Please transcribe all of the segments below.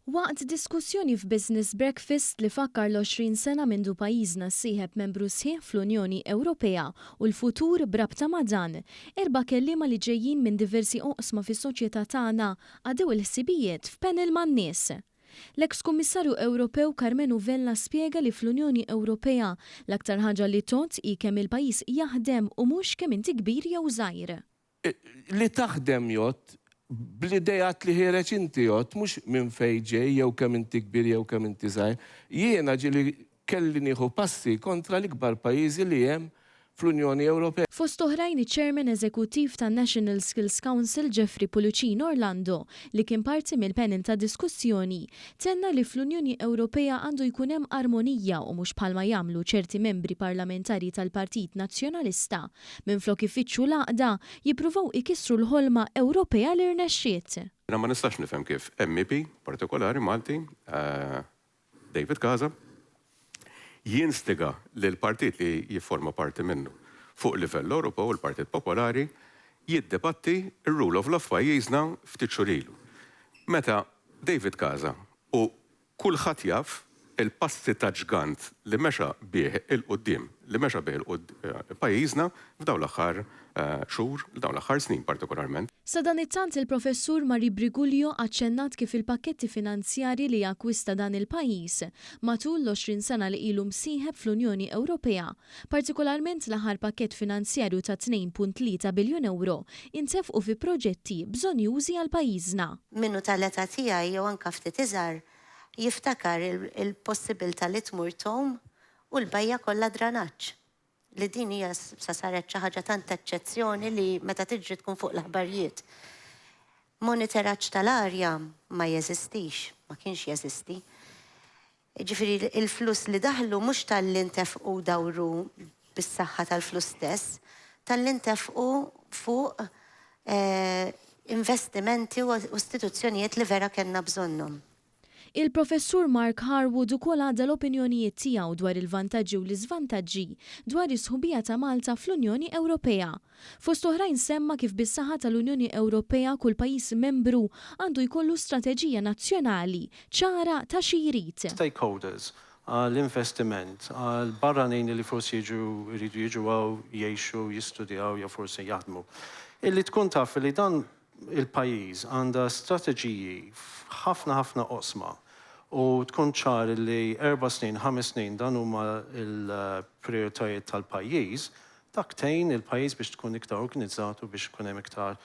Waqt diskussjoni f'Business Breakfast li fakkar l-20 sena mindu pajjiżna ssieħeb membru sħiħ fl-Unjoni Ewropea u l-futur b'rabta ma' dan, erba' kelliema li ġejjin minn diversi oqsma fis-soċjetà tagħna għaddew il-ħsibijiet f'panel man-nies. L-eks Kummissarju Ewropew Karmenu Vella spjega li fl-Unjoni Ewropea l-aktar ħaġa li tgħodd hi kemm il-pajjiż jaħdem u mhux kemm inti kbir jew żgħir. Li taħdem jgħodd, bl-ideat li ħiereġ inti jgħodd, mhux minn fejn ġej jew kemm inti kbir jew kemm inti żgħir. Jiena ġieli kelli nieħu passi kontra l-ikbar pajjiżi li hemm fl-Unjoni Ewropea. Fost oħrajn iċ-Chairman Eżekuttiv tan-National Skills Council Jeffrey Pullicino Orlando, li kien parti mill-panel ta' diskussjoni, tenna li fl-Unjoni Ewropea għandu jkun hemm armonija u mhux bħalma jagħmlu ċerti membri parlamentari tal-Partit Nazzjonalista Minflok ifittxu l-għaqda, jippruvaw ikissru l-ħolma Ewropea li rnexxiet. Jiena ma nistax nifhem kif MEP partikolari Malti, David Casa, jinstiga lill-partit li jifforma parti minnu fuq livell Ewropew, il-Partit Popolari, jiddibatti r-rule of law f'pajjiżna ftit xhur ilu. Meta David Casa u Kulħadd jaf il-passi ta' ġgant li mexa bih 'il quddiem, li mexa bih 'il pajjiżna f'dawn l-aħħar xhur, dawn l-aħħar snin partikolarment. Sadanittant il-Professur Marie Briguglio aċċennat kif il-pakketti finanzjarji li akkwista dan il-pajjiż matul l-20 sena li ilu msieħeb fl-Unjoni Ewropea, partikolarment l-aħħar pakkett finanzjarju ta' 2.3 biljun ewro, intefqu fi proġetti bżonnjużi għal pajjiżna. Min hu tal-età tiegħi jew anke ftit iżgħar jiftakar il-possibilità li tmur tgħum u l-bajja kollha dranaġġ. Li din hija sa saret xi ħaġa tant eċċezzjoni li meta tiġri tkun fuq l-aħbarijiet. Moniteraġġ tal-arja ma jeżistix, ma kienx jeżisti. Jiġifieri l-flus li daħlu mhux talli ntefqu u dawru bis-saħħa tal-flus stess, talli ntefqu fuq investimenti u istituzzjonijiet li vera kellna bżonnhom. Il-Professur Mark Harwood ukoll għadda l-opinjonijiet tiegħu dwar il-vantaġġi u l-iżvantaġġi dwar is-sħubija ta' Malta fl-Unjoni Ewropea. Fost oħrajn semma kif bis-saħħa tal-Unjoni Ewropea kull pajjiż membru għandu jkollu strateġija nazzjonali ċara ta' xi jrid. Stakeholders, għal investiment, għal barranin li forsi jiġu jridu jiġu hawn jgħixu, jistudjaw jew forsi jaħdmu. Illi tkun taf li dan il-pajjiż għandha strateġiji f'ħafna ħafna oqsma u tkun ċar li erba' snin, ħames snin dan huma l-prijoritajiet tal-pajjiż, Dak tgħin il-pajjiż biex tkun iktar organizzat u biex ikun hemm iktar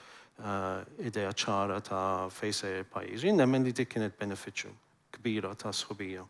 idea ċara ta' fejn sejjer il-pajjiż. Jien nemmen li dik kienet benefiċċju kbira tas-sħubija.